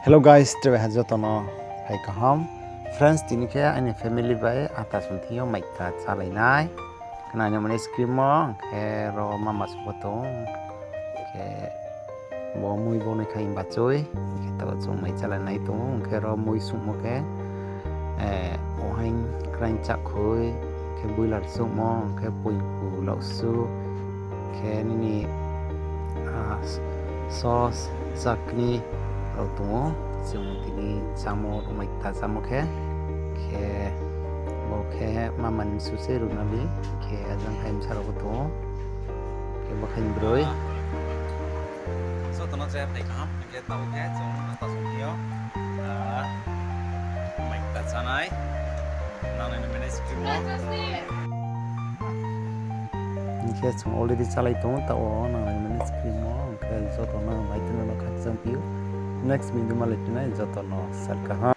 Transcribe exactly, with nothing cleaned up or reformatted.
Hello guys, tre bai ha joto no phai kaham. Friends, tini khe aini family bai ata song thing yo maikta chálai nai. Khe nai no mani screen wo, khe ro mama song pho tong. Khe bo mui bo nai kha himba choi. Khe taoh chung mai chálai nai tong ou, khe ro mui songmo khe, eh, ohaing kraing chakhui, khe boiler songmo, khe poipu lausu, khe nini, ah, sauce, chutney rao tong ou. Chung tini chámo, maikta chámo khe, khe bo khe mama ni msu se Runali, khe ajang hai bsa rao bo tong ou, khe bo khe broi. Joto no je phai kaham, hing khe taoh khe chung ata song thing yo, ah, maikta chánai. Nang nai no mani screen wo. Hing khe chung already chálai tong ou, taoh wo nang nai mani screen wo, hing khe joto no nai tongmo no khakchangphi ou. Next video malai phi nai, joto no sal kaham.